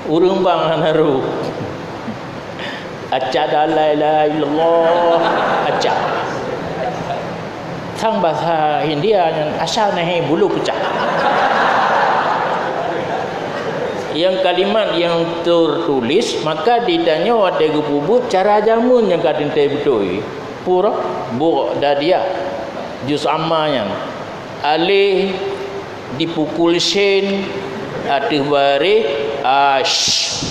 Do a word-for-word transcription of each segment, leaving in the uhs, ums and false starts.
Ureuëng bang hana roh. Asyhadu an la ilaha illallah. Asyhadu. Sang bahasa India nyan, "Asha nahi, bulu pecah." Yang kalimat yang tertulis, maka ditanyoe watée geupeubuet cara jameun nyang ka teuntée beutôi. Pura, bu, da, dia. Juz amma nyan. Alif dipukul shin, ateueh baréh ash.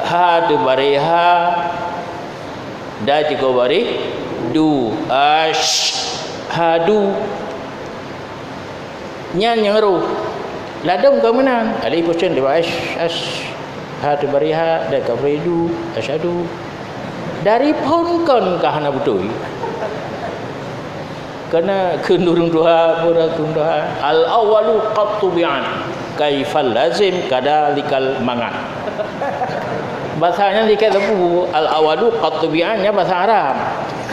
Ha ateueh baréh ha, da cukôp baréh du. Ash, hadu. Nyan nyang roh. Ladôm ka meunan. Alif pukul shin, dua ash, ash. Ha ateueh baréh ha, da ka baréh du, asyhadu. Dari phon kon ka hana beutôi. Kana kheun ureuëng tuha, pura kheun tuha. Al-awwalu qad tubi'an, kaifal lazim kadzalikal mangat. Bahasa nyan sikat sapeue, al-awwalu qad tubi'an nyan bahasa Arab.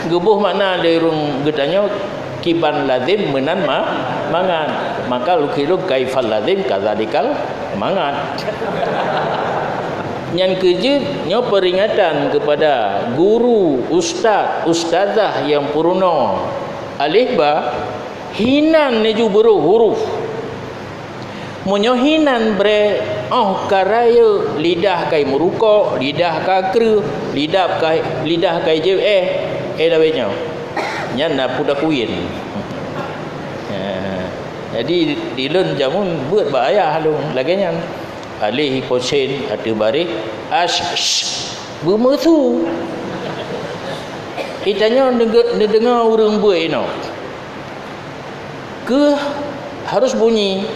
Geuboh makna lé ureuëng geutanyoe kiban lazim meunan ma-, mangat. Maka lukirung kaifal lazim kadzalikal mangat. Nyan keuh jeuet nyoe peringatan kepada guru, ustaz, ustazah nyang peurunoe alif ba, hinan neujubeuroh huruf. Meunyoe hinan bré óh ka rayeuk, lidah kai meurukok, lidah ka kreueh, lidah kai, lidah kai jeuet éh, éh lawét nyoe. Nyan na puda kuyen. Ha. Jadi, di lôn jameun beuet bak ayah lôn lagée nyan. Alif ipon shin ateueh baréh ash, sh, beumeusu. Itanyoe neuge-, neudeungoe ureuëng beuet inoe. Keuh harus bunyi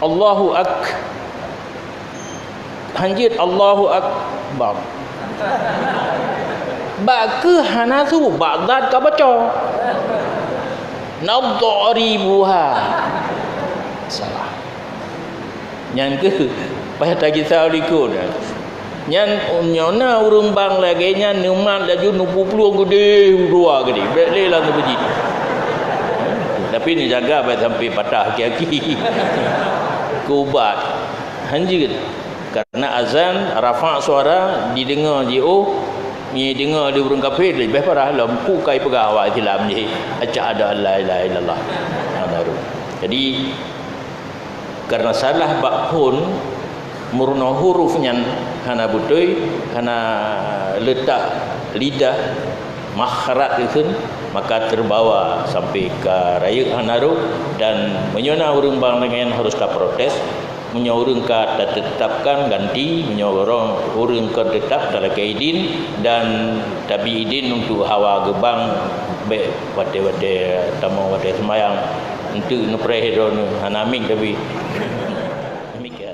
Allahu ak-, hanjeuet Allahu akbar. Bak keuh hana su, bak zat ka baca. Nadharibuha. Salah. Nyan keuh payah tagisa likot. Nyan nyoe na ureuëng bang lagée nyan neumat laju neupuplueng geudeh, dua geudeh. Bék lé lam neubeuji. Tapi neujaga bék sampai patah aki-aki. Keubat. Hanjeuet. Karena azan, rafa' suara, dideungoe jiôh, nyi deungoe di ureuëng kafé, leubeh parah lom. Ku kai peugah awak Islam jih, asyhadu an la ilaha illallah. Nah, baru. Jadi, karena salah bak phon, meurunoe huruf nyan hana beutôi, hana leutak lidah, makhraj geukheun, maka teubawa sampai ka rayeuk hana rhot, dan meunyoe na ureuëng bang lagée nyan harus taprotes. Meunyoe ureuëng ka tatetapkan ganti, meunyoe ureuëng, ureuëng kon tetap talakée idin dan tabi idin untuk hawa geubang, bék watée-watée tamong watée seumayang, enteuk neupreh droeneuh, hana miet tapi. Demikian.